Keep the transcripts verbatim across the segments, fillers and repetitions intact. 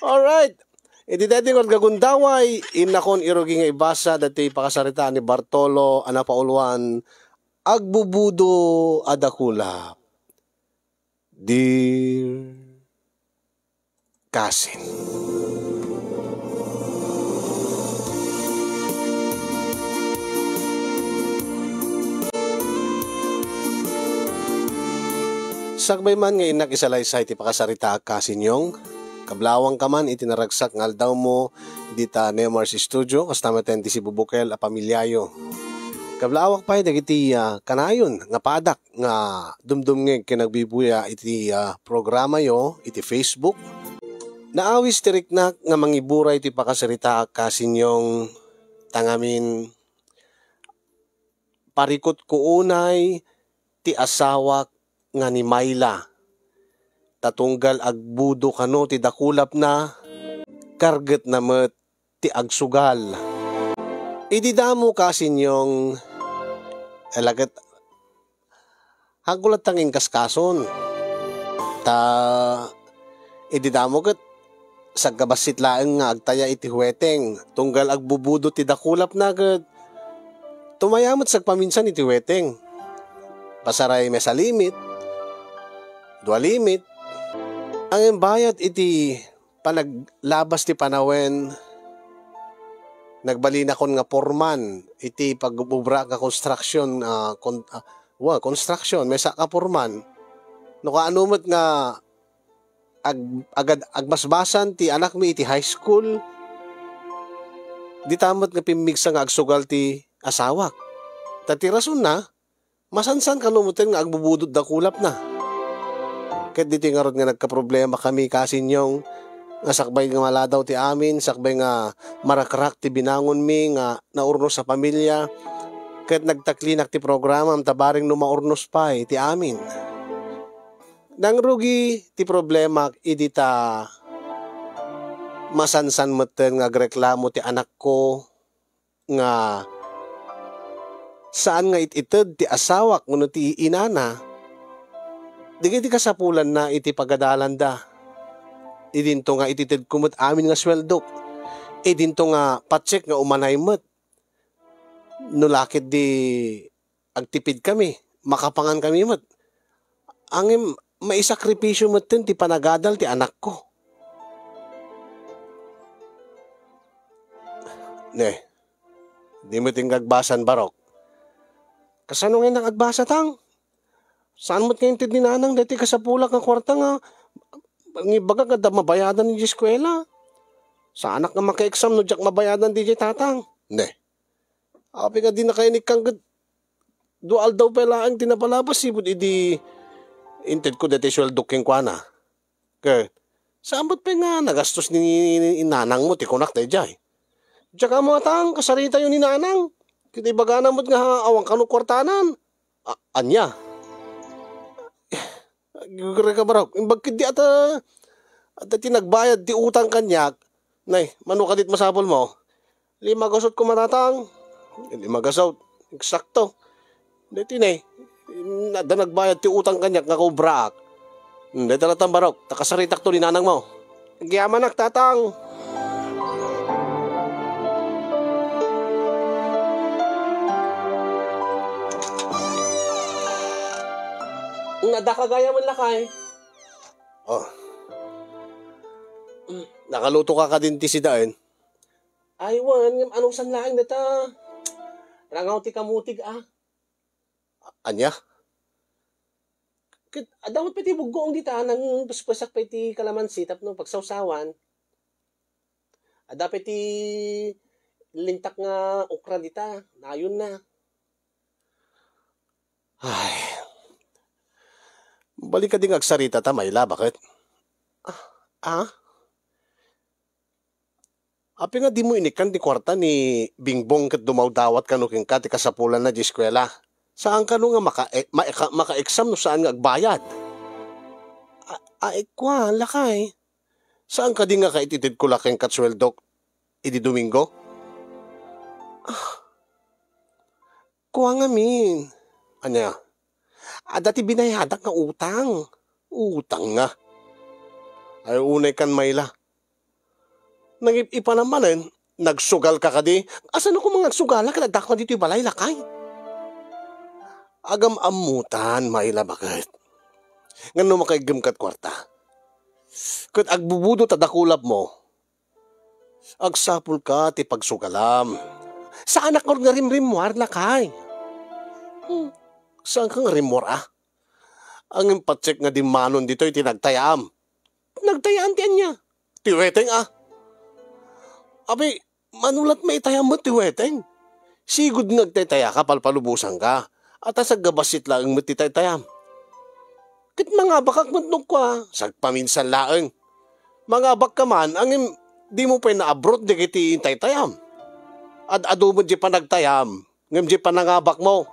Alright. Iti daytoy nga gundaway, innakon irugi nga ibasa daytoy pakasaritaan ni Bartolo a napauluan, Agbubudo a Dakulap. Dear Cousin. Sakbay man nga innak isalaysay ti pakasaritaak, Cousin Yong, kablawangka man iti naragsak nga aldawmo dita Nemar's Studio, kasta met ti sibubukel a pamiliayo. Kablaawak pay dagiti, ah, kanayon nga padak nga dumdumngeg ken agbibuya iti, ah, programayo iti Facebook. Naawis ti riknak nga mangiburay ti pakasaritaak, Cousin Yong, ta ngamin, parikutko unay ti asawak nga ni Myla. Ta tunggal agbudo kano ti dakulapna, kargetna met ti agsugal. Idi damo, Cousin Yong, ala ket, haanko latta nga inkaskason. Ta, idi damo ket, sagkabassit laeng nga agtaya iti huweteng, tunggal agbubudo ti dakulapna ket, tumaya met sagpaminsan iti huweteng. Pasaray mesa limit, dua limit, ngem bayat iti panaglabas ti panawen, nagbalinakon nga foreman iti pag-obra nga construction, ah, kon-, ah, wa, construction, mesa ka foreman. No kaano met nga ag-, agad-, agbasbasan ti anakmi iti high school, dita met nga pimmigsa nga agsugal ti asawak. Ta ti rasonna, masansan kano metten nga agbubudo ti dakulapna. Ket ditoy ngarud nga nagkaproblemakami, Cousin Yong, nga sakbay nga maladaw ti amin, sakbay nga marakrak ti binangonmi nga naurnos a pamilia, ket nagtaklinak ti programam ta bareng no maurnos pay ti amin. Nangrugi ti problemak idi ta masansan metten nga agreklamo ti anakko nga saan nga it-ited ti asawak wenno ti inana dagiti kasapulanna iti pagadalanda. Idinto nga ititedko met amin nga sueldok. Idinto nga patsek nga umanay met. No la ket di agtipidkami, makapangankami met. Ngem maisakripisio metten ti panagadal ti anakko. Ne, di met inka agbasan, Barok. Kasano nga innak agbasa, Tang? Saan met nga inted ni Nanang daytoy kasapulak nga kuarta nga ngibaga nga adda mabayadan idiay eskuela? Saanak nga maka-exam no diak mabayadan diay, Tatang. Ne. Apay nga dinaka inikkan ket dua aldaw pay laeng ti napalabas, sipud idi intedko daytoy sueldok kenkuana. Ket, saan met pay nga nagastos ni, ni, ni nanangmo ti kunak daydiay? Diak ammo, Tatang, kasaritayo ni Nanang. Ket ibagana met nga awan kano kuartanan. A-, ania? Agigurek a, Barok. Imbag ketdi a ta, a ta ti nagbayad ti utang kaniak. Nay, mano kadi ti masapulmo? Lima gasut koma, Tatang. Lima gasut. Eksakto. Daytoy ne, adda nagbayad ti utang kaniak nga kaubraak. Hmm, dayta latta, Barok, ta kasaritakto ni nanangmo. Agyamanak, Tatang. Hmm, adda ka gayam, lakay. Oh. Hmm, nakaluto ka kadin ti sidaen? Ay, wen, ngem anusan laeng dayta? Rangaw ti kamutig, a. Ania? Ket adda met pay ti buggoong dita, nangpespesak pay ti kalamansi tapno pagsawsawan. Adda pay ti lintak nga okra dita, nayonna. Ay. Balik kadi nga agsarita ta, Myla, baket? Ah, ah? Apay nga dimo inikkan ti kuarta ni Bingbong ket dumawdawat kano kenka ti kasapulanna diay eskuela? Saan kano nga maka-, e-, maeka-, maka-exam no saan nga agbayad? A-, a-, e, kua, lakay. Saan kadi nga kaititedko la kenka ti sueldok idi Domingo? Ah. Kua ngamin. Ania? Adda ti binayadak nga utang. Utang nga. Ay, unay kan, Myla. Nangip-ipanam manen, nagsugal ka kadi? Asano koma nga agsugalak ket adda ka ditoy balay, lakay? Agam-ammotan, Mayla, baket. Ngem no makaiggem kad kuarta, ket agbubudot a dakulapmo, agsapulka ti pagsugalam. Saanak ngarud nga rimrimmuar, lakay. Hmm, saanka nga rimmuar, a? Ngem patsek nga dimmanon ditoy ti nagtayaam. Nagtayaan ti ania? Ti weteng, a. Abi, mano la't maitayam met ti weteng? Sigud nga agtaytayaka, palpalubosanka. A ta saggabassit laeng met ti taytayam. Ket mangabakak met no kua, sagpaminsan laeng. Mangabakka man, ngem dimo pay naabrot dagiti intaytayam. Ad-adu met diay panagtayam, ngem diay panangabakmo.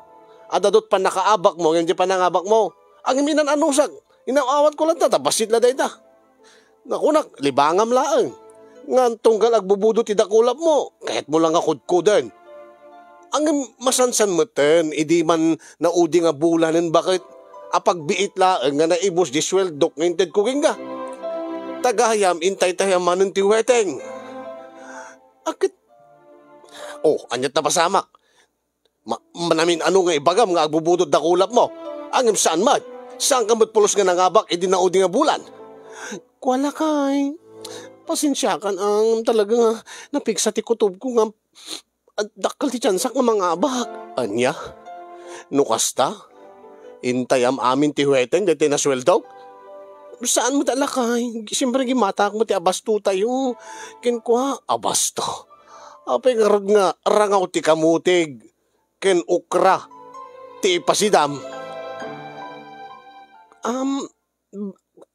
Ad-adu't pannakaabakmo, ngem diay panangabakmo. Ngem inan-anusak, inaw-awatko latta, ta bassit la dayta. Nakunak, libangam laeng. Ngem tunggal agbubudot ti dakulapmo, kayatmo la nga kudkoden. Ngem masansan metten, idi man naudi nga bulanen, baket, a pagbiit laeng nga naibus di sueldok nga intedko kenka. Ta gayam, intaytayam manen ti weteng. Aket, o, ania't napasamak? Ma-, manamin-ano nga ibagam nga agbubudot dakulapmo? Ngem saan met? Saanka met pulos nga nangabak idi naudi nga bulan? Kua, lakay. Pasensiakan, ngem talaga nga napigsa ti kutobko nga dakkel ti tiansak nga mangabak. Ania? No kasta, intayam amin ti weteng daytoy nasueldok? Saan met a, lakay. Siempre, gimmatak met ti abastotayo. Ken kua, abasto. Apay ngarud nga rangaw ti kamutig ken okra ti ipasidam? Am,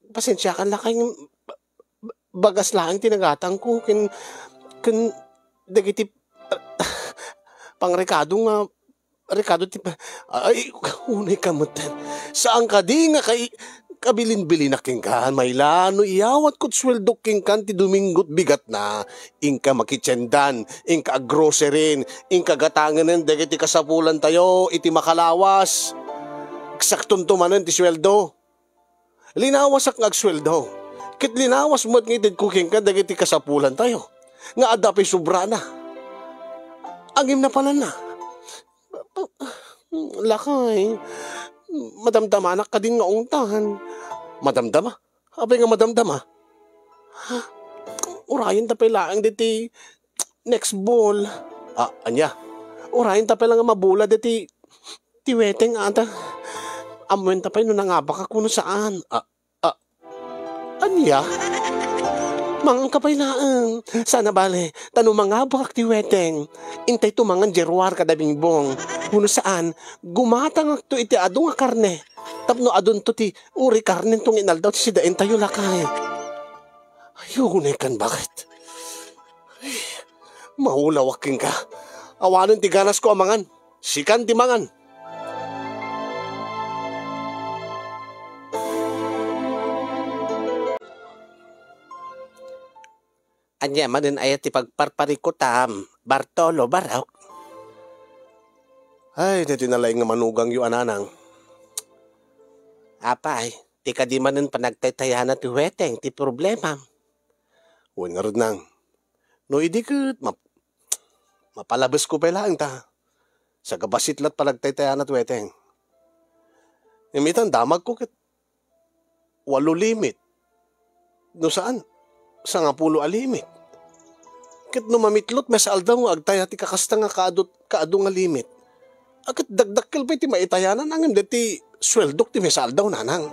pasensiakan, lakay, ngem ba-, ba-, bagas laeng ti nagatangko ken, ken dagiti pangrekado nga, rekado ti pa-, ay, unay ka metten. Saan kadi nga kay-, kabilin-bilinak kenka, Mayla, no iyawatko ti sueldok kenka ti Domingo't bigatna, inka makitiendan, inka aggrocery, inka gatanganen dagiti kasapulantayo iti makalawas. Agsaktonto manen ti sueldo. Linawasak nga agsueldo, ket linawas met nga itedko kenka dagiti kasapulantayo nga adda pay sobrana. Ngem napalanna. Lakay, madamdamanak kadin nga ungtan. Madamdama? Apay nga madamdama? Urayenta pay laeng ditoy next ball. A, ania? Urayenta pay la nga mabula ditoy ti weteng, a, ta. Ammoenta pay no nangabakak wenno saan. A, a, ania? Manganka pay laeng. Saan a bale, ta no mangabakak ti weteng, intay tumangan diay ruar kada bingbong. Wenno saan, gumatangakto iti adu nga karne. Tapno adunto ti uri karnento nga inaldaw ti sidaentayo, lakay. Ay, unay kan, baket. Ay, maulawak kenka. Awanen ti ganasko a mangan. Sikan ti mangan. Ania manen aya ti pagparparikutam, Bartolo, barok? Ay, daytoy nalaing nga manugangyo a nanang. Apay, ti kadi manen panagtaytayana ti weteng ti problemam. Wen ngarud, nang. No idi ket map-, mapalabesko pay laeng ta. Sagabassit la't panagtaytayana ti weteng. Ngem itan damagko ket walo limit. No saan, sangapulo a limit. Ket no mamitlot maysa aldaw nga agtaya ti kakasta nga kaadu, kaadu nga limit, a, ket dakdakkel pay ti maitayanan, ngem daytoy sueldok ti maysa aldaw, nanang.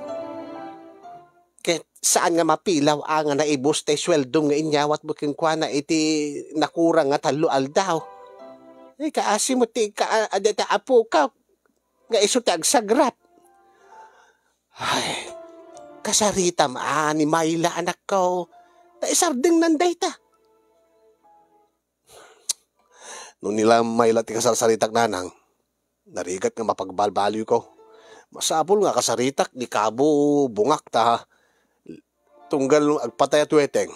Ket saan nga mapilaw a nga naibus tay sueldom nga inyawatmo kenkuana iti nakurang nga tallo aldaw? Ay, kaasi met ti ka-, a-, dayta apoka nga isu ti agsagrap. Ay, kasaritam a ni Mayla, anakko. Ta isardengnan dayta. No ni la Mayla ti kasarsaritak, nanang, narigat nga mapagbalbaliwko. Masapul nga kasaritak ni Kabo Bungak ta tunggal agpatay a tuweteng.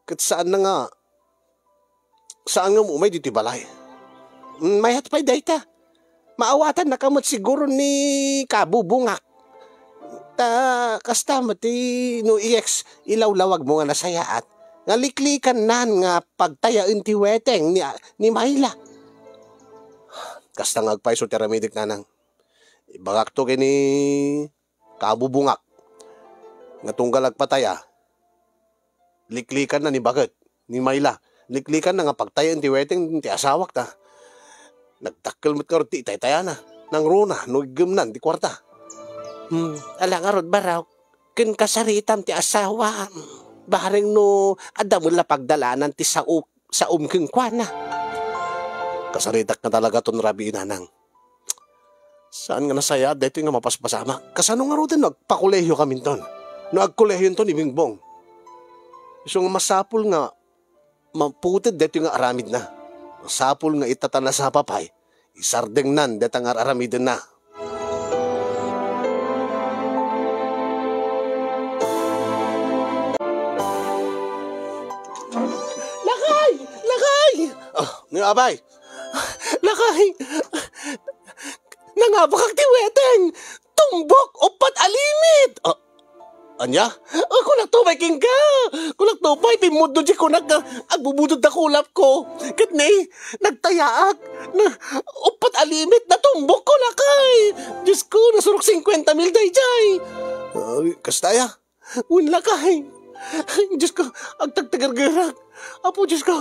Ket saanna nga, saan nga umay ditoy balay. Mm, mayat pay dayta. Maawatannaka met siguro ni Kabo Bungak. Ta kasta met ti no i-ex-, ilawlawagmo nga nasayaat, nga liklikannan nga pagtayaen ti weteng ni, ni Myla. Kasta nga agpayso ti aramidek, nanang. Ibagakto ken ni kabubungak nga tunggal agpataya, liklikanna ni baket, ni Myla. Liklikanna nga pagtayaen ti weteng ti asawak ta. Nagdakkel met ngarud ti itaytayana. Nangruna no iggemnan ti kuarta. Hmm, ala ngarud, Barok, ken kasaritam ti asawa. Bareng no adda met la pagdalanan ti sao-, saom kenkuana. Kasaritak nga talagaton, rabii, nanang. Saan nga nasayaat daytoy nga mapaspasamak? Kasano ngaruden no agpakolehiokaminton? No agkolehionton ni Bingbong? Isu nga masapul nga maputed daytoy nga aramidna. Masapul nga ita ta nasapa pay, isardengnan dayta nga ar-aramidenna. Lakay! Lakay! Ah, ni abay? Lakay! Nangabakak ti weteng! Tumbok! Uppat a limit! Ah, anya? Ah, kunak to pay kenka! Kunak to pay, pimmudno di kunak nga agbubudod da kulapko. Ket ni, nagtayaak. Na, uppat a limit, natumbok ko, lakay! Diyos ko, nasurok singkwenta mil daydiay! Ah, kasta aya? Wen, lakay. Diyos ko, agtagtagargerak. Apo, Diyos ko.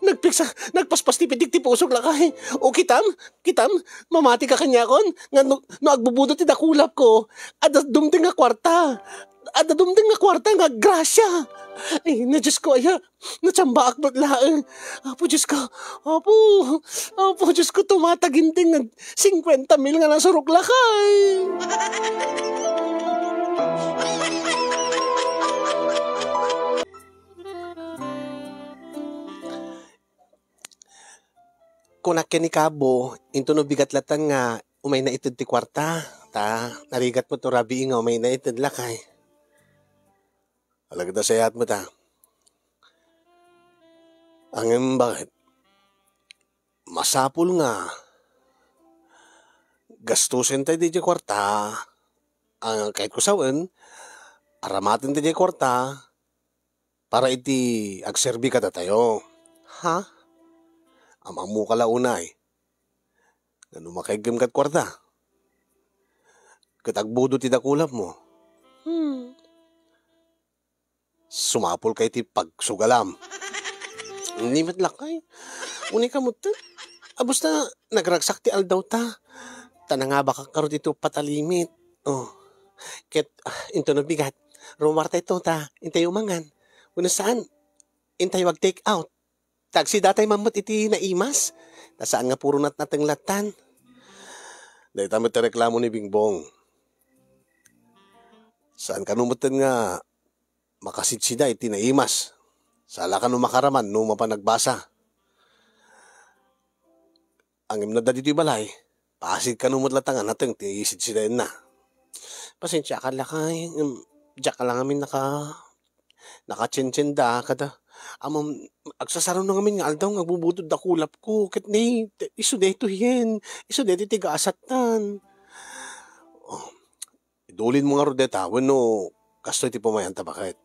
Nagpiksa, nagpaspas ti pitik ti pusok, lakay. O, kitam, kitam, mamati ka kaniakon, nga no, no agbubudot ti dakulap ko, adda dumteng nga kuarta. Adda dumteng nga kuarta nga grasia. Ay, na, Diyos ko, aya, natsambaak met laeng. Apo, Diyos ko. Apo, Apo, Diyos ko, tumataginteng nga singkwenta mil nga nasurok, lakay. Kunak ken ni Kabo, intono bigat latta nga umayna ited ti kuarta, ta narigat met no rabii nga umayna ited, lakay. Alagad a sayaat met, a. Ngem baket, masapul nga gastusen tayo diay kuarta, a, ket kusaen, aramaten tayo diay kuarta para iti agserbi kadatayo. Ha? Am-ammoka la unay nga no makaiggem kad kuarta, ket agbudot ti dakulapmo. Hmm. Sumapulka iti pagsugalam. Ni met lakay. Unay ka met, a, basta nagragsak ti aldawta. Ta nangabakak ngarud iti uppat a limit. Oh. Ket, ah, intono bigat. Rummuartayto ta, intayo mangan. Wenno saan, intayo ag-take out. Ta agsidatay man met iti naimas. Ta saan nga puro natnateng lattan. Dayta met ti reklamo ni Bingbong. Saan kano metten nga makasidsida iti naimas. Sala kano makaraman no mapan agbasa. Ngem no adda ditoy balay, pasig kano met latta nga nateng ti sidsidaenna. Pasensiakan lakay, em, diak la ngamin naka-, nakatsientsienda kada. Ammom, agsasarano ngamin nga aldaw nga agbubudod da kulapko. Ket ni, isu daytoyen, isu daytoy ti gasattan. Oh, idulinmo ngarud dayta wenno kastoy ti pumayanta, baket?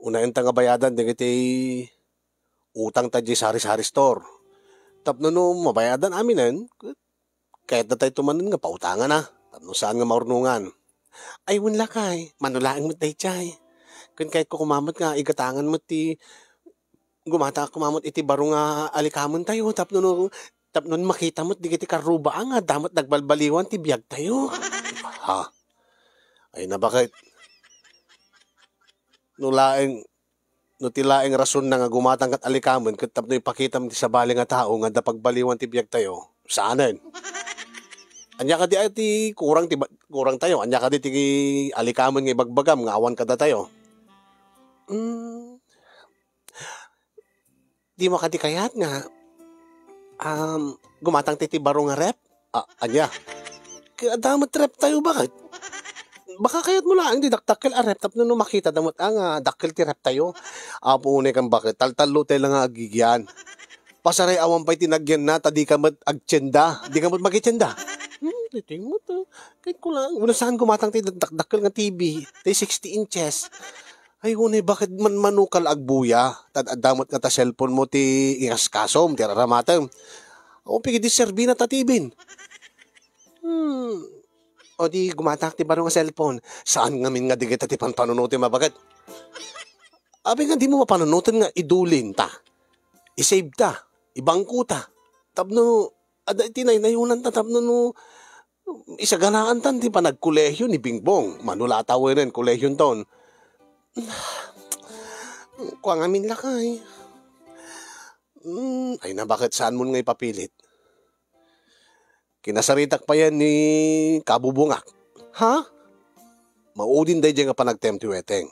Unaenta nga bayadan dagiti utangta diay sari-sari store. Tapno no mabayadan aminen, ket kayatdatayo manen nga pautangana tapno saan nga maurnongan. Ay, wen lakay, mano laeng met daydiay. Ken kayatko koma met nga igatangan met ti, gumatang koma met iti baro nga alikamentayo tapno no, tapno makita met dagiti karruba nga adda met nagbalbaliwan ti biagtayo. Ha? Ay, na, baket? No laeng, no ti laeng rasonna nga gumatang kat alikamen ket tapno ipakitam ti sabali nga tao nga adda pagbaliwan ti biagtayo, saanen. Ania kadi a ti kurang ti ba-, kurangtayo? Ania kadi ti alikamen nga ibagbagam nga awan kadatayo? Mm. Dimo kadi kayat nga, um, gumatang ti, ti baro nga ref? Ah, ania? Kaya adda met reftayo, baket? Baka kayatmo laeng ti dakdakkel a ref tapno no makitadmo met, ah, nga dakkel ti reftayo. Apo, unay kan, baket, taltallotay la nga agigian. Pasaray awan pay ti nagyanna, ta dika met agtienda. Dika met makitienda. Hmm, ditoy met, ah. Kayatko laeng. Wenno saan gumatang ti dak-, dakdakkel nga T V, ti sixty inches. Ay, unay, baket manmano ka la agbuya? Tad-adda met nga ta cellphone mo ti ingaskasom, ti raramatem. Awan pay idi serbina ta ti ibin. Hmm. O di, gumatak ti baro nga cellphone. Saan ngamin nga dagita ti panpanunotem a baket? Apay nga dimo mapanunoten nga idulin ta? I-save ta, ibangko ta. Tapno, adda iti naynayonanta tapno no, isaganaantan ti panagkolehiyo ni Bingbong. Mano la a tawenen kolehionton. Kua ngamin lakay. Hmm, ay na, baket saanmon nga ipapilit? Kinasaritak payen ni Kabubungak. Ha? Maudin daydiay nga panagtayam ti weteng.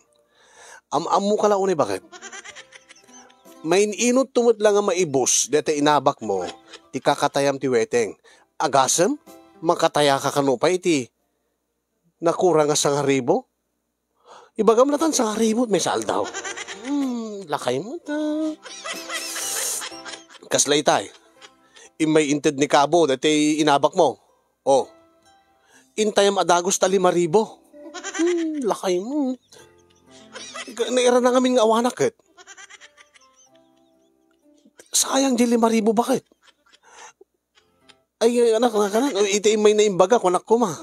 Am-ammoka la unay, baket? Main-inotto met la nga maibus dayta inabakmo ti kakatayam ti weteng. Agasem, makatayaka kano pay iti nakurang a sangaribu? Ibagam latan sangaribu met maysa aldaw. Hmm, lakay met, ah. Kasla itay. Immay inted ni Kabo dayta inabakmo. O. Intayam a dagus ta limaribu. Hmm, lakay met. Nairana ngamin nga awanak ket. Sayang di limaribu, baket? Ay, ay, anak, anak, anak, iti immay naimbaga, kunak koma.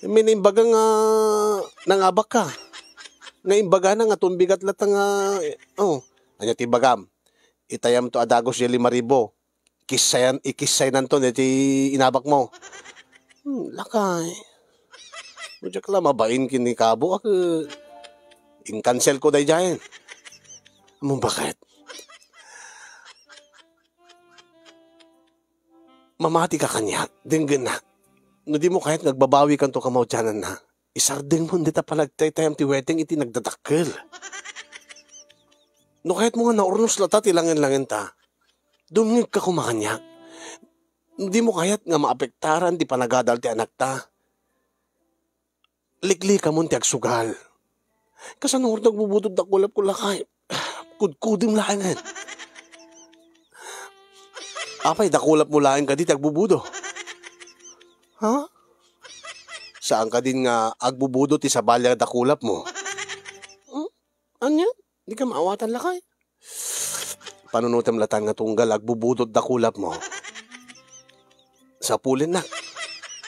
Immay naimbaga nga nangabakka. Nga imbagana nga tumbigat latta nga, oh, ania ti ibagam? Itayamto a dagus diay limaribu. Kissayan, ikissaynanto iti inabakmo. Hmm, lakay. Diak la mabain ken ni Kabo, ak, inkanselko daydiayen. Ammom baket? Mamatika kaniak, denggennak. No dimo kayat nga agbabawikanto kamaudiananna, isardengmon dayta panagtaytayam ti weteng iti nagdadakkel. No kayatmo nga naurnos latta ti langen-langenta, dumngegka koma kaniak. No dimo kayat nga maapektaran ti panagadal ti anakta, liklikamon ti agsugal. Kasano ngarud agbubudot dakulapko, lakay? Kudkudem laengen. Apay, dakulapmo laeng kadi ti agbubudo? Ha? Saan kadin nga agbubudo ti sabali a dakulapmo? Hmm? Ania? Dika maawatan, lakay? Panunotem latan nga tunggal agbubudot dakulapmo. Sapulennak.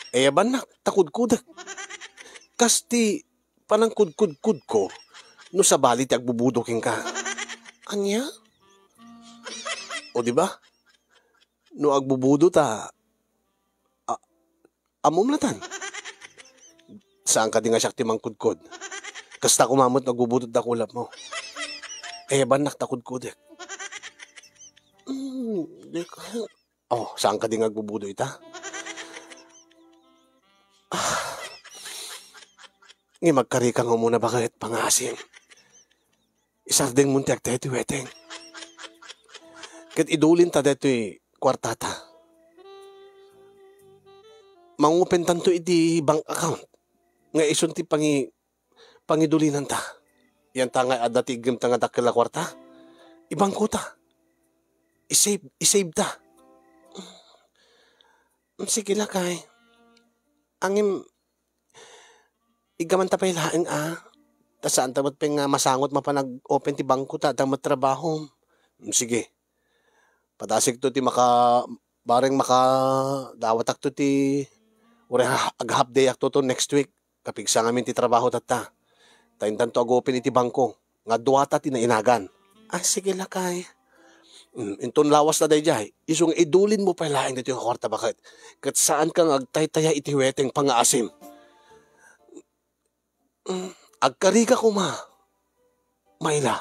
Eyabannak, ta kudkudek. Kas ti panangkudkudkodko no sabali ti agbubudo kenka. Ania? O, di ba? No agbubudo ta, a-, ammom latan. Saan kadi nga siak ti mangkudkod? Kasta koma met no agbubudot dakulapmo. Eyabannak ta kudkudek. Hmm, di ka-, oh, saan kadi nga agbubudo ita? Ah. Ngem agkarika nga umuna, baket, pangaasim. Isardengmon ti agtay ti weteng. Ket idulinta daytoy kuartata. Mangopentanto iti bank account nga isun ti pangi-, pangidulinanta. Yanta nga adda ti iggemta nga dakkel a kuarta. Ibangkota. I-save, i-save ta. Mm, sige, lakay. Ngem, iggamanta pay laeng, a. Ta saanta met pay nga masangot mapan ag-open ti bangko ta adda met trabahom. Mm, sige. Padasikto ti maka-, bareng makadawatakto ti, uray ha-, ag-half day akto to next week. Kapigsa ngamin ti trabaho tatta. Ta intanto ag-open iti bangko nga duata ti nainagan. Ah, sige, lakay. Mm, inton lawas ta daydiay, isu nga idulinmo pay laeng ditoy nga kuarta, baket. Ket saanka nga agtaytaya iti weteng, pangaasim. Mm, agkarika koma, Myla.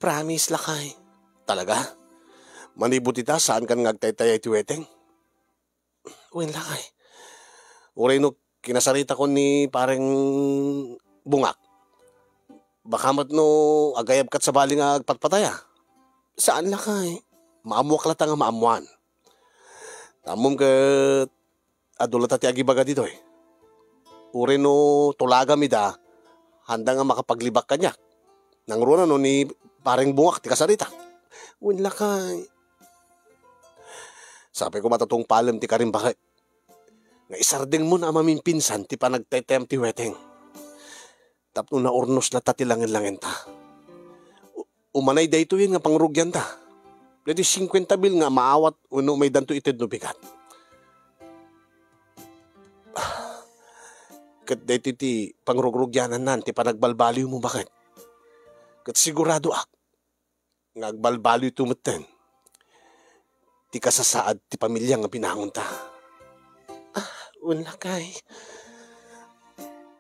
Promise, lakay. Talaga? Manipud ita, saankan nga agtaytaya iti weteng? Wen, lakay. Uray no kinasaritakon ni Pareng Bungak, baka met no agayabkat sabali nga agpatpataya. Saan, lakay? Maammoak latta nga maammoan. Ammom ket adu latta ti agibaga ditoy. Uray no tulagam ida, handa nga makapaglibak kaniak. Nangruna no ni Pareng Bungak ti kasaritak. Wen, lakay. Sapay koma ta tungpalem ti karim, baket, nga isardengmon a mamimpinsan ti panagtaytayam ti weteng. tapno naurnos latta ti langen-langenta. U-, umanay daytoyen nga pangrugianta. Daytoy singkuenta mil nga maawat wenno umaydanto ited no bigat. Ket daytoy ti pangrugrugianannan ti panagbalbaliwmo, baket. Ket siguradoak nga agbalbaliwto metten ti kasasaad ti pamilia nga binangonta. Ah, wen, lakay.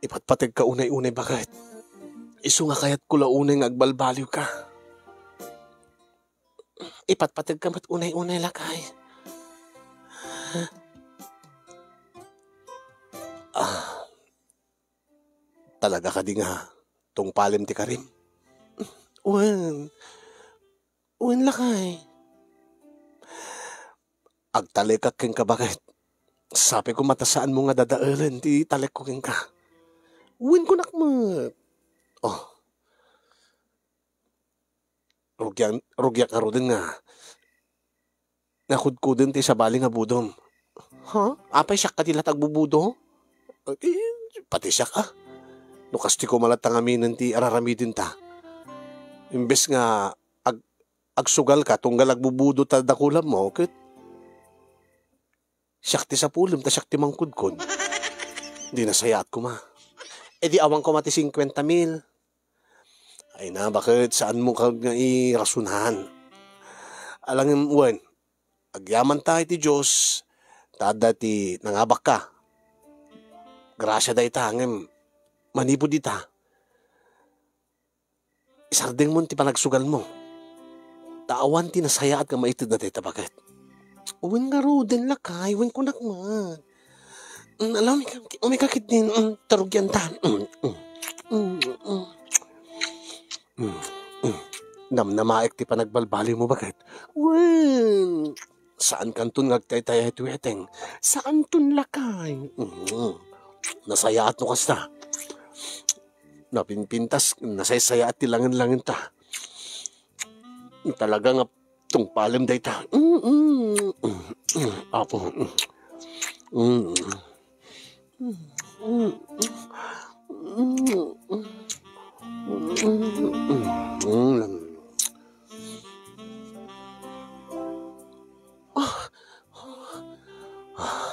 Ipatpategka unay-unay, baket. Isu nga kayatko la unay nga agbalbaliwka. Ipatpategka met unay-unay, lakay. Ah, talaga kadi nga tungpalem ti karim? Wen. Wen, lakay. Agtalekak kenka, baket. Sapay koma ta saanmo nga dadaelen ti talekko kenka. Wen, kunak met. Oh. Rugian-, rugiak ngaruden nga nakudkuden ti sabali nga budom. Ha? Apay, siak kadi latta agbubudo? Eh, pati siak, ah. No kastoy koma latta ngaminen ti araramidenta. Imbes nga ag-, agsugalka, tunggal agbubudo ta dakulammo, ket siak ti sapulem, ta siak ti mangkudkod. Di nasayaat koma. E di awan koma ti singkuenta mil. Ay na, baket saanmo ka nga irasunan? Alangem wen, agyamanta iti Dios, ta adda ti nangabakka. Grasia dayta, ngem manipud ita, isardengmon ti panagsugalmo. Ta awan ti nasayaat nga maited dayta, baket. Wen ngaruden, lakay, wen kunak met. Mm, ala, umika, umika ketdin, mm, ta rugianta. Mm, mm, mm, mm. Mm, mm. Namnamaek ti panagbalbaliwmo, baket. Wen, saankanton nga agtaytayay ti weteng. Saanton, lakay. Mm. Nasayaat no kasta. Napinpintas, nasaysayaat ti langen-langenta. Talaga nga tungpalem dayta. Mm, mm, mm, mm, Apo. Mm. Mm, mm, mm, mm. Ah, ah,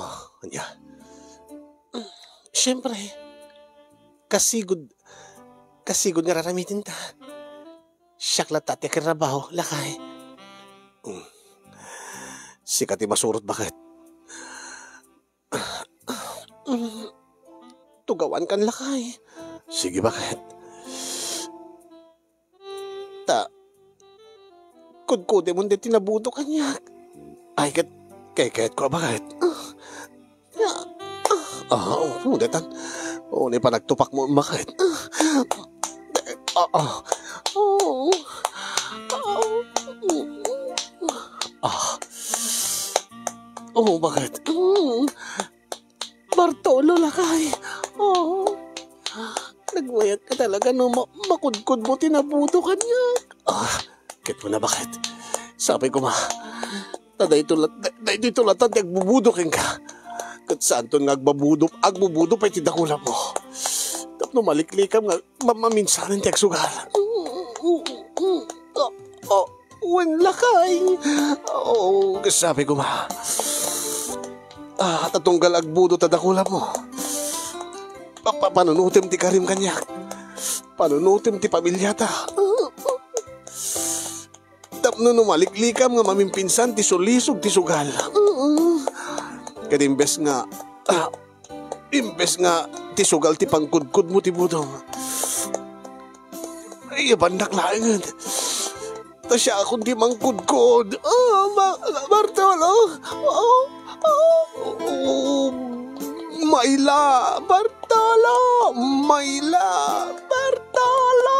ah, ania? Siyempre, kasigud, kasigud nga raramidenta. Siak latta ti akirrabaho, lakay. Mm. Sika ti masurot, baket. Mm. Tugawankan, lakay. Sige, baket. Ta, kudkudemon daytoy nabudo kaniak. Ay, ket, kayatko, baket. Ah, ah, oh, daytan. Oh, ni panagtupakmo, baket. Ah, ah, oh. Ah. Oh, baket. Mm. Bartolo, lakay. Oh. Nagmayatka talaga no ma-, makudkodmo ti nabudo kaniak. Ah, ket kuna, baket. Sapay koma. Ta daytoy lat-, day-, daytoy latta ti agbubudo kenka. Ket saanton nga agbabudo, agbubudo pay ti dakulammo. Tapno maliklikam nga ma-, maminsanen ti agsugal. Oh, oh. Wen, lakay. Oh, kasabi ko, ma. Ah, ta tunggal agbudo ta dakulammo. Pa-, pa-, panunutem ti karim kaniak. Panunutem ti pamiliata. Tapno no maliklikam nga mamimpinsan ti sulisog ti sugal. Ket imbes nga, ah, Imbes nga ti sugal ti pangkudkodmo ti budom, iyabannak laengen. Ta siakon ti mangkudkod. Ah, Ba-, Bartolo. Oh, oh, oh. Maila, Bartolo. Maila, Bartolo.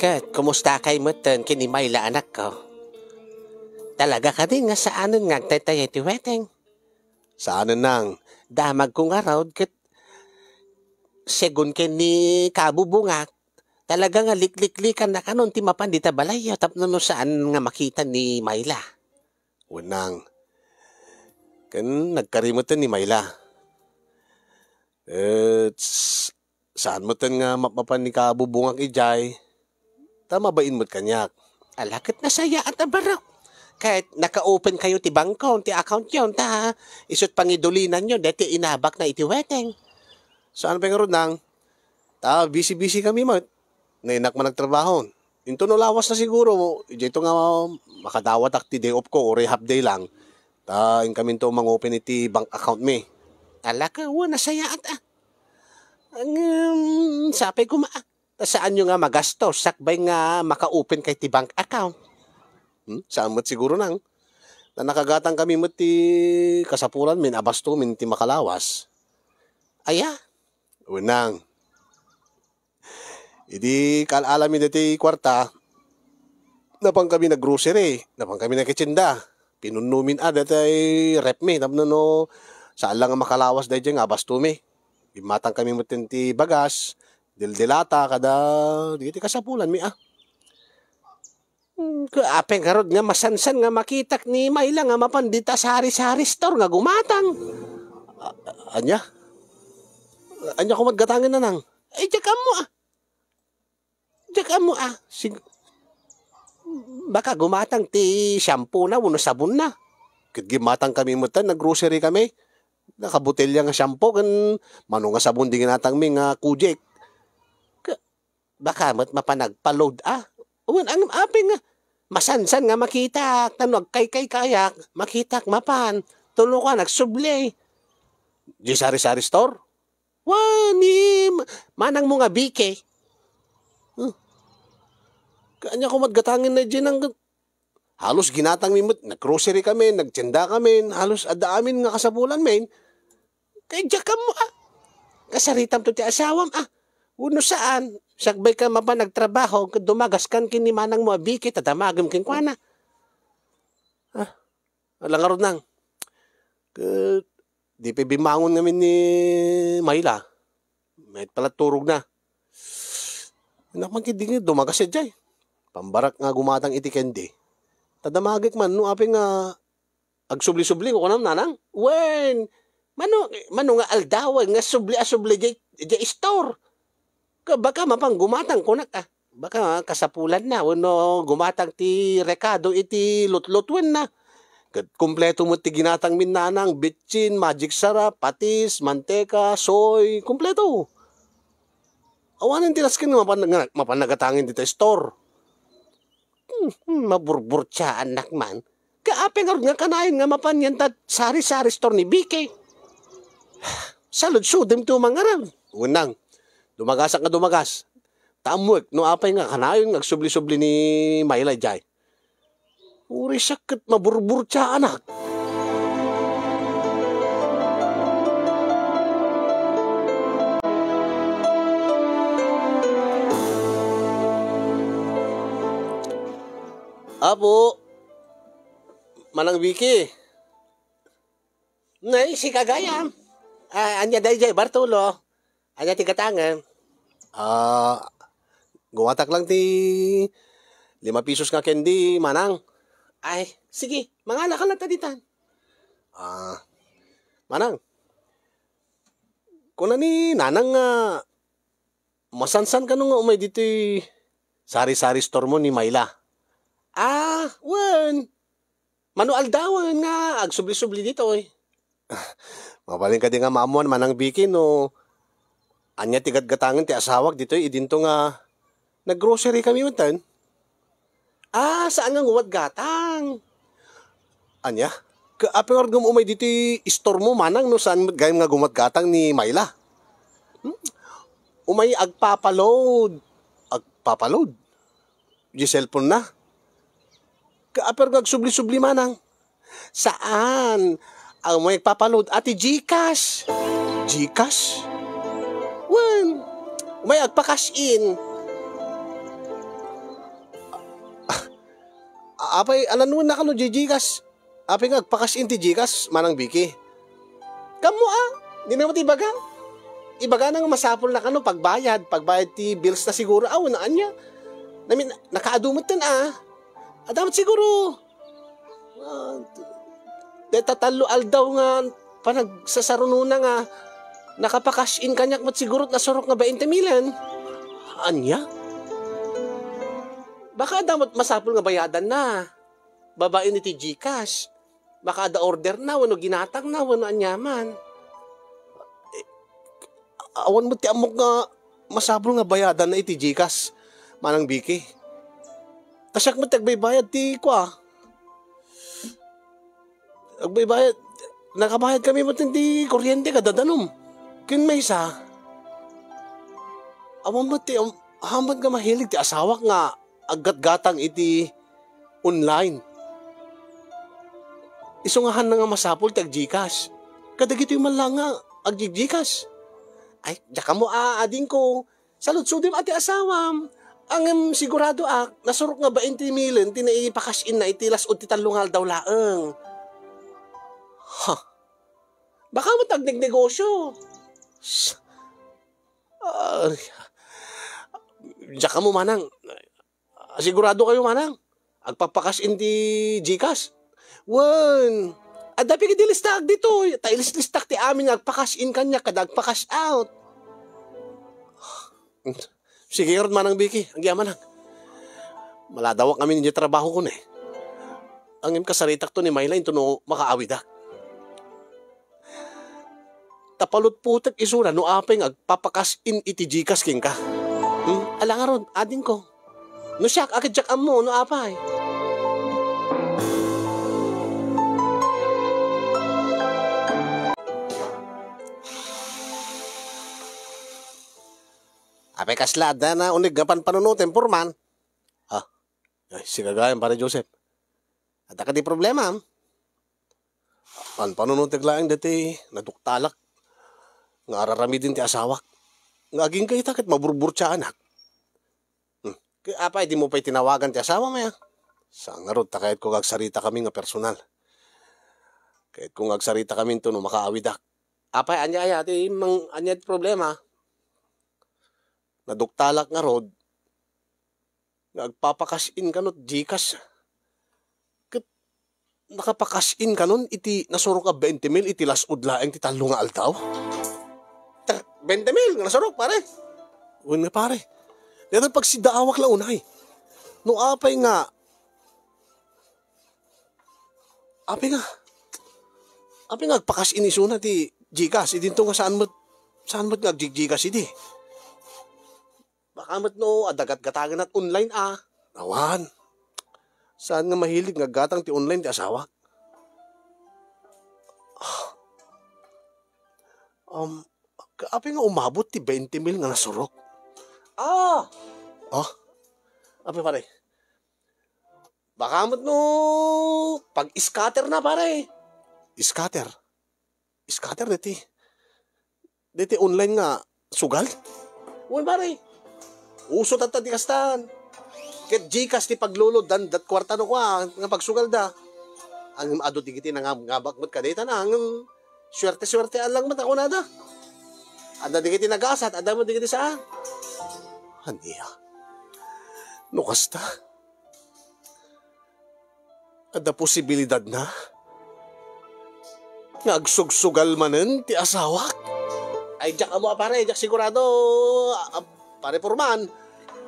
Ket, kumustakay metten ken ni Mayla, anakko? Talaga kadi nga saanen nga agtaytay ti weteng? Saanen nang. Damagko ngarud ket segun ken ni kabubungak, talaga nga likliklikan na kanon ti mapan dita balayyo tapno no saan nga makita ni Mayla. Wenang. Ken nagkari metten ni Mayla. Et s-, saan metten nga mapmapan ni kabubungak idiay, ta mabain met kaniak. Ala, ket nasayaat a barok. Ket naka-open kayo ti bangko, ti account yon, ta isut pangidulinanyo deti inabakna iti weteng. Saan pay ngarud nang, ta busy-busy kami met. Nainak man nagtrabaho. Into no lawas na siguro, idiay to nga makadawatak ti day off ko, uray half day lang. Ta inkaminto mangopen iti bank account mi. Ala ka, wen, nasayaat a. Ngem, sapay koma a. Ta saanyo nga magastos, sakbay nga maka-open kay ti bank account. Hmm? Saan met siguro nang. Ta nakagatang kami met ti kasapulan mi, abasto mi ti makalawas. Aya? Wenang. Idi kaal-ala mi daytoy kuarta, napan kami nag-grocery, napan kami nagkitienda. Pinunno min a daytoy ref mi tapno no saan la nga makalawas daydiay nga abasto mi. Gimmatang kami metten ti bagas, dildilata, kada dagiti kasapulan mi a. Hmm, apay ngarud nga masansan nga makitak ni Mayla nga mapan dita sari-sari store nga gumatang. A-, ania? Ania koma gatangen, nanang? Ay, diak ammo a. Diak ammo a. Sig-, baka gumatang ti shampoo na wenno sabon na. Ket gimmatang kami metten, nag-grocery kami. Nakabotelya nga shampoo ken mano nga sabon di ginatang mi nga Kojic. Ka-, baka met mapan nagpa-load a. Wen, ang apay nga masansan nga makitak, tano agkaykaykayak, makitak mapan. Tulokan, agsubli. Di sari-sari store? Wa, ni ma-, manang mo nga Vicky. Huh. Kaanya ko met gatangen na diyan ang, halos ginatang mi met, nag-grocery kami, nagtienda kami, halos adda amin nga kasapulan men. Kay diak ammo a. Kasaritam to ti asawam a. Wenno saan, sakbay ka mapan nagtrabaho, ket dumagas kan ken ni manang mo a Vicky, ta damagem kenkuana. Ah, ala ngarud nang. Ket di pay bimmangon ngamin ni Mayla. Mayat pala turogna. Anak man ket di nga dumagas idiay. Pambarak nga gumatang iti candy. Ta damagek man no apay nga agsubli-subli, kukunam, nanang? Wen, mano, mano nga aldawen nga subli a subli diay, diay store? Ka baka mapan gumatang kunak a. Baka kasapulan na wenno gumatang ti rekado iti lutlutwen na. Ket kumpleto met ti ginatang min nanang, bitsin, Magic Sarap, patis, manteka, soy, kumpleto. Awanen ti nasken nga mapan, nga mapan nagatangen dita store. Hmm, hmm, maburburtiaannak man. Kaapay ngarud nga kanayon nga mapan yan ta sari-sari store ni Vicky? Saludsodem to mangarud. Wenang, dumagasak nga dumagas. Ta ammoek no apay nga kanayon nga agsubli-subli ni Mayla idiay. Uray siak ket maburburtiaanak. Apo, Manang Vicky. Nay, sika gayam. Ah, ania daydiay, Bartolo? Ania ti gatangem? Ah, gumatak lang ti lima pesos nga candy, manang. Ay, sige, mangalaka latta ditan. Ah, manang, kuna ni nanang nga masansan kano nga umay ditoy sari-sari store mo ni Mayla? Ah, wen. Mano aldawen nga agsubli-subli ditoy? Mabalin kadi nga maammuan, Manang Vicky, no ania ti gatgatangen ti asawak ditoy idinto nga naggrocery kami metten? Ah, saan nga ngumat gatang? Ania? Ka-, apay ngarud nga umay ditoy store mo, manang, no saan met gayam nga gumat gatang ni Mayla? Hmm? Umay agpapaload. Agpapaload? Di cellphone na? Ka-, apay nga agsubli-subli, manang? Saan? Umay agpapaload a ti GCash. GCash? Wen, umay agpa-cash in. Ah, Apay, alanwen na kano, G-, Gcash. Apay nga agpa-cash in ti Gcash, Manang Vicky. Kammo, a? Dina met ibaga? Ibagana nga masapulna kano pagbayad, pagbayad ti bills na siguro. Aw, na ania? Namin, nakaadu metten, a. Adda met siguro. Ah, deta tallo aldaw nga panagsasarunona nga nakapa-cash in kaniak met siguro nasurok nga bainte milen. Ania? Baka adda met masapul nga bayadanna. Babaen iti Gcash. Baka adda orderna wenno ginatangna wenno aniaman. Eh, awan met ti ammok nga masapul nga bayadanna iti Gcash, Manang Vicky. Ta siak met ti agbaybayad ti kua. Agbaybayad, nakabayad kami met ti kuryente kada danum. Ken maysa, awan met ti am-, awan met nga mahilig ti asawak nga aggatgatang iti online. Isu nga hanna nga masapul ti ag-Gcash. Kadagitoy man lang nga ag-Gcash. Ay, diak ammo a, adingko. Saludsodem a ti asawam. Ngem siguradoak, nasurok nga bainte milen ti naipa-cash inna iti las-ud ti tallo nga aldaw laeng. Ha? Baka met agnegnegosyo. S-, ah, diak ammo, manang. Sigurado kayo, manang? Agpapa-cash in ti Gcash? Wen, adda pigidi listaak ditoy. Ta ilislistak ti amin nga agpa-cash in kaniak kada agpa-cash out. Sige ngarud, Manang Vicky, agyamanak. Maladawak amin idiay trabahokon, e. Ngem kasaritakto ni Myla intono makaawidak. Ta palutpotek isuna no apay nga agpapa-cash in iti Gcash kenka. Hmm? Ala ngarud, adingko. No siak, a, ket diak ammo no apay. Apay kasla adda nga uneg nga panpanunotem, Purman? Ah, ay, sika gayam, Pare Joseph. Adda kadi problema, am? Panpanunotek laeng daytoy naduktalak nga ar-aramiden ti asawak. Nga agingga ita ket maburburtiaanak. Hmm. Ket apay, dimo pay tinawagan ti asawam, a? Saan ngarud ta kayatko nga agsaritakami nga personal. Kayatko nga agsaritakami intono makaawidak. Apay, ania aya ti mang-, ania ti problema? Naduktalak ngarud nga agpapa-cash in kano ti Gcash. Ket nakapa-cash in kanon iti nasurok a bainte mil iti las-ud laeng ti tallo nga aldaw? Ta, bainte mil nga nasurok, pare? Wen nga, pare. Dayta pagsidaawak la unay. No apay nga, apay nga, apay nga agpa-cash in isuna ti Gcash, idinto nga saan met, saan met nga ag-Gcash idi? Baka met no, adda gatgatangenna online, a. Awan. Saan nga mahilig nga aggatang ti online ti asawak? Um, ka-, apay nga umabot ti bainte mil nga nasurok? Ah! Ah? Apay, pare? Baka met no, pag-scatter na, pare. Scatter? Scatter deti. Deti online nga sugal? Wen, pare. Uso tatta ti kastan. Ket Gcash ti paglulod dan dat kuarta no kua nga pagsugalda. Ngem adu digiti nangabngabak met kadayta na, ngem suerte-suerte lang met a kunada. Adda digiti nagasat, adda met digiti saan. Ania? No kasta, adda posibilidadna nga agsugsugal manen ti asawak? Ay, diak ammo a, pare, diak sigurado, a, a, pare Purman.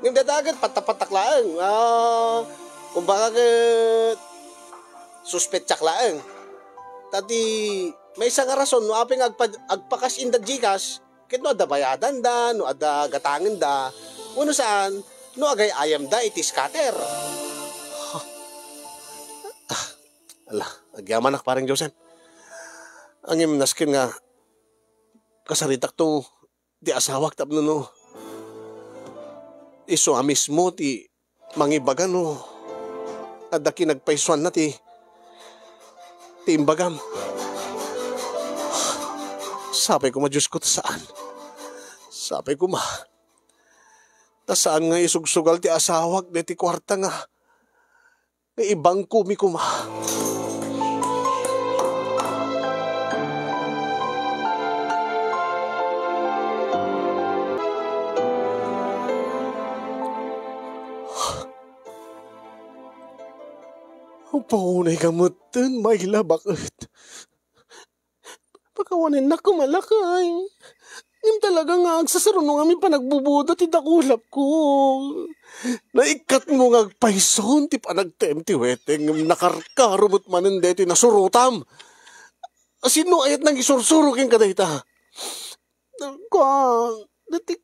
Ngem dayta ket patta-pattak laeng. A, kumbaga ket suspetsak laeng. Ta ti maysa nga rason no apay nga agpa-, agpa-cash in da Gcash, ket no adda bayadanda, no adda gatangenda, wenno saan, no agay-ayamda iti scatter. Ah, ala, agyamanak, Pareng Joseph. Ngem nasken nga kasaritakto ti asawak tapno no isu a mismo ti mangibaga no adda kinagpaysuanna ti, ti imbagam. Sapay koma, Diosko, ta saan. Sapay koma. Ta saan nga isugsugal ti asawak deti kuarta nga nga ibangkomi koma. Apo, unay ka metten, Mayla, baket. Pakawanennak koma, lakay. Ngem talaga nga agsasarunong amin panagbubudot ti dakulapko. Naikkatmo nga agpayson ti panagtem ti weteng, ngem nakarkaro met manen daytoy nasurotam. Sino ayat nangisursuro kenka dayta? Kuan, dati,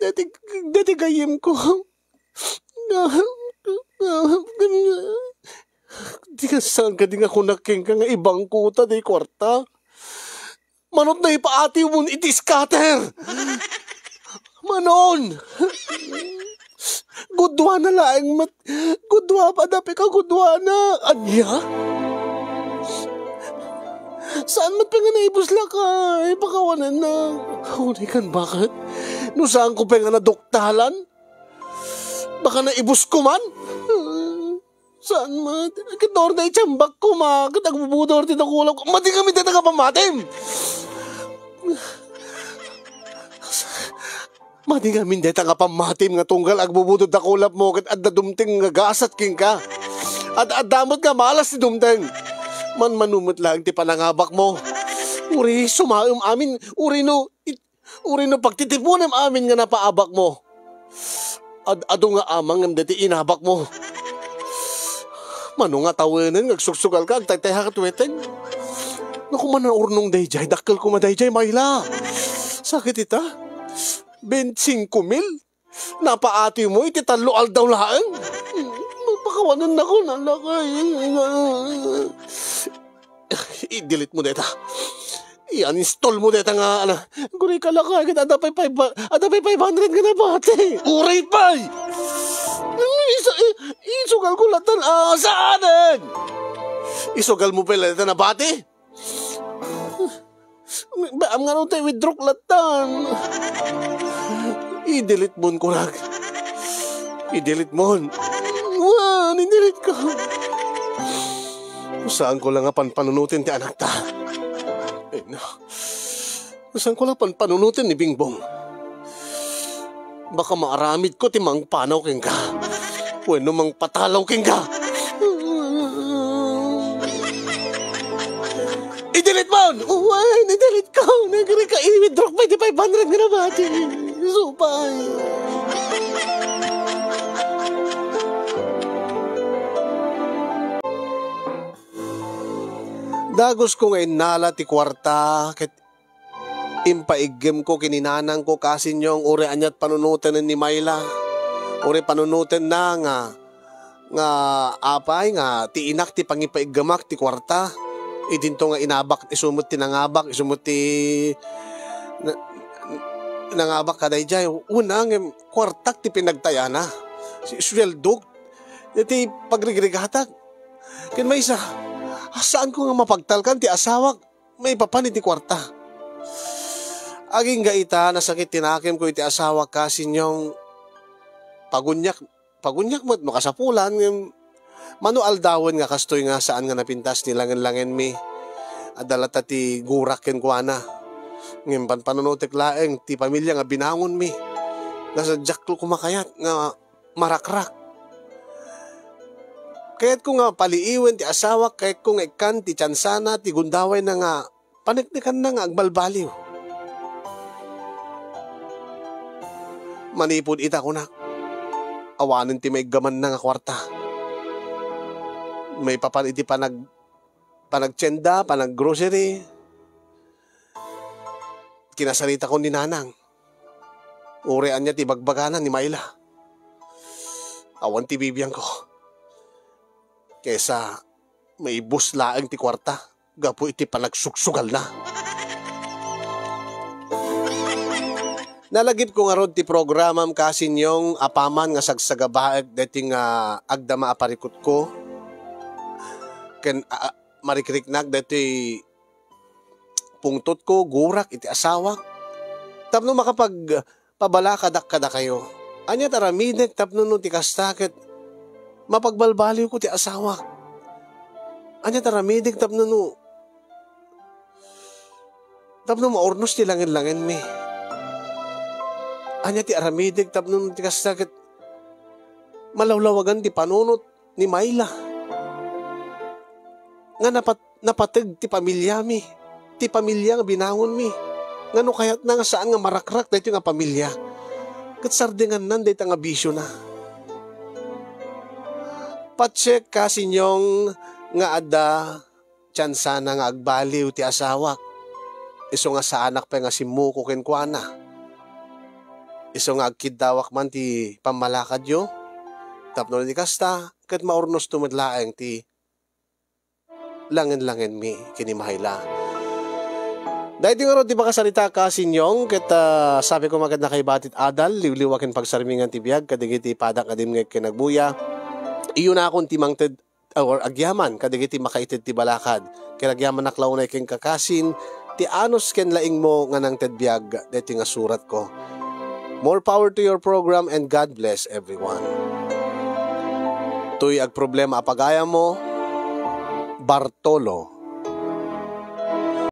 dati, dati gayyemko. Di ka saan ka di nga kunak kenka nga ibangkota day kuarta. Manot na ipaatiw mon iti scatter. Manon! Gudua na laeng met, gudua pa, dapi ka gudua na. Ania? Saan met pay nga naibus, lakay? Pakawanennak. Unay kan, baket? No saanko pay nga naduktalan? Baka naibusko man? Saan met? Ket naurda iti siambak koma, ket agbubudor ti dakulap. Madi ngamin dayta nga pammatim! Madi ngamin dayta nga pammatim nga tunggal agbubudor dakulapmo, ket adda dumteng nga gasat kenka. Ad-adda met nga malas ti dumteng. Manmano met laeng ti panangabakmo. Uray sumaem amin, uray no, it-, uray no pagtitiponem amin nga napaabakmo. Ad-adu nga amang ngem daytoy inabakmo. Mano nga tawenen nga agsugsugalka, agtaytayha ket weteng? Nga koma naurnong daydiay, dakkel koma daydiay, Mayla. Sakit ita. Bente singko mil? Napaatimo iti tallo aldaw laeng? Pakawanennakon, lakay. I-delete mo dayta. I-uninstall mo dayta nga, ano. Guri ka, lakay, ket adda pay five, adda pay five hundred nga nabati. Uray pay! Isu-, i-, isugal ko latta, ah, saanen? Isugal mo pay latta nabati? Ba, am nga no, tay withdraw latta. I-delete mon, kunak. I-delete mon. Wen, i-delete ko. Saanko la nga panpanunoten ti anakta. Ay, no. Saanko la panpanunoten ni Bingbong. Baka maaramidko ti mangpanaw kenka. Wenno mangpatalaw kenka. I-delete mon! Wen, i-delete ko! Nagri ka, i-withdraw pay ti five hundred nga nabati. Supay. Dagusko nga innala ti kuarta ket impaiggemko ken ni nanangko, kasinyong, uray aniat panunoten ni Mayla. Uray panunotenna nga, nga apay nga ti inak ti pangipaiggemak ti kuarta. Idinto nga inabak, isu met ti nangabak, isu met ti na-, nangabak kadaydiay. Una, ngem kuartak ti pinagtayana. Si-, suweldok. Iti pagrigrigatak. Ken maysa, saanko nga mapagtalkan ti asawak maipapan iti kuarta. Agingga ita, nasakit ti nakemko iti asawak, kasinyong, paguniak, paguniak met no kasapulan, ngem mano aldawen nga kastoy nga saan nga napintas ti langen-langenmi. Adda latta ti gurak kenkuana. Ngem panpanunotek laeng ti pamilia nga binangonmi. Nga sadiak koma kayat nga marakrak. Kayatko nga paliiwen ti asawak, kayatko nga ikkan ti tiansana, ti gundawayna nga paneknekanna nga agbalbaliw. Manipud ita, kunak, awanen ti maiggamanna nga kuarta. Maipapan iti panag-, panagtienda, panaggrocery. Kinasaritakon ni Nanang. Uray ania ti ibagbagana ni Mayla. Awan ti bibiangko. Kaysa maibus laeng ti kuarta gapu iti panagsugsugalna. Nalagipko ngarud ti programam, kasinyong, apaman nga sagsagabaek daytoy nga agdama a parikutko. Ken, a, a, marikriknak daytoy pungtotko, gurak iti asawak. Tapno makapagpabala kadak-, kadakayo. Ania ti aramidek tapno no ti kasta ket Mapagbalbaliwko ti asawak. Ania ti aramidek tapno no, tapno maurnos ti langen-langenmi? Ania ti aramidek tapno no ti kasta ket malawlawagan ti panunot ni Myla? Nga napat-, napateg ti pamilyami, ti pamilya nga binangonmi. Nga no kayatna nga saan nga marakrak daytoy nga pamilia, ket sardingannan dayta nga bisiona. Patsek ka, Sinyong, nga adda tiyansana nga agbaliw ti asawak. Isu nga saanak pay nga simmuko kenkuana. Isu nga agkiddawak man ti pammalakadyo. Tapno di kasta, ket maurnosto met laeng ti langen-langenmi ken ni Myla. Daytoy ngarud ti pakasaritak, Sinyong, ket, ah, sabi ko, maket nakaibati ti adal, liwliwa ken pagsarmingan ti biag kadagiti padak nga dimngeg ken agbuya. Iyunakon ti mangted or agyaman kadagiti makaited ti balakad. Ket agyamanak la unay kenka, Kasin, ti anus ken laingmo nga nangted biag daytoy nga suratko. More power to your program and God bless everyone. Toy agproblema a pagayammo, Bartolo.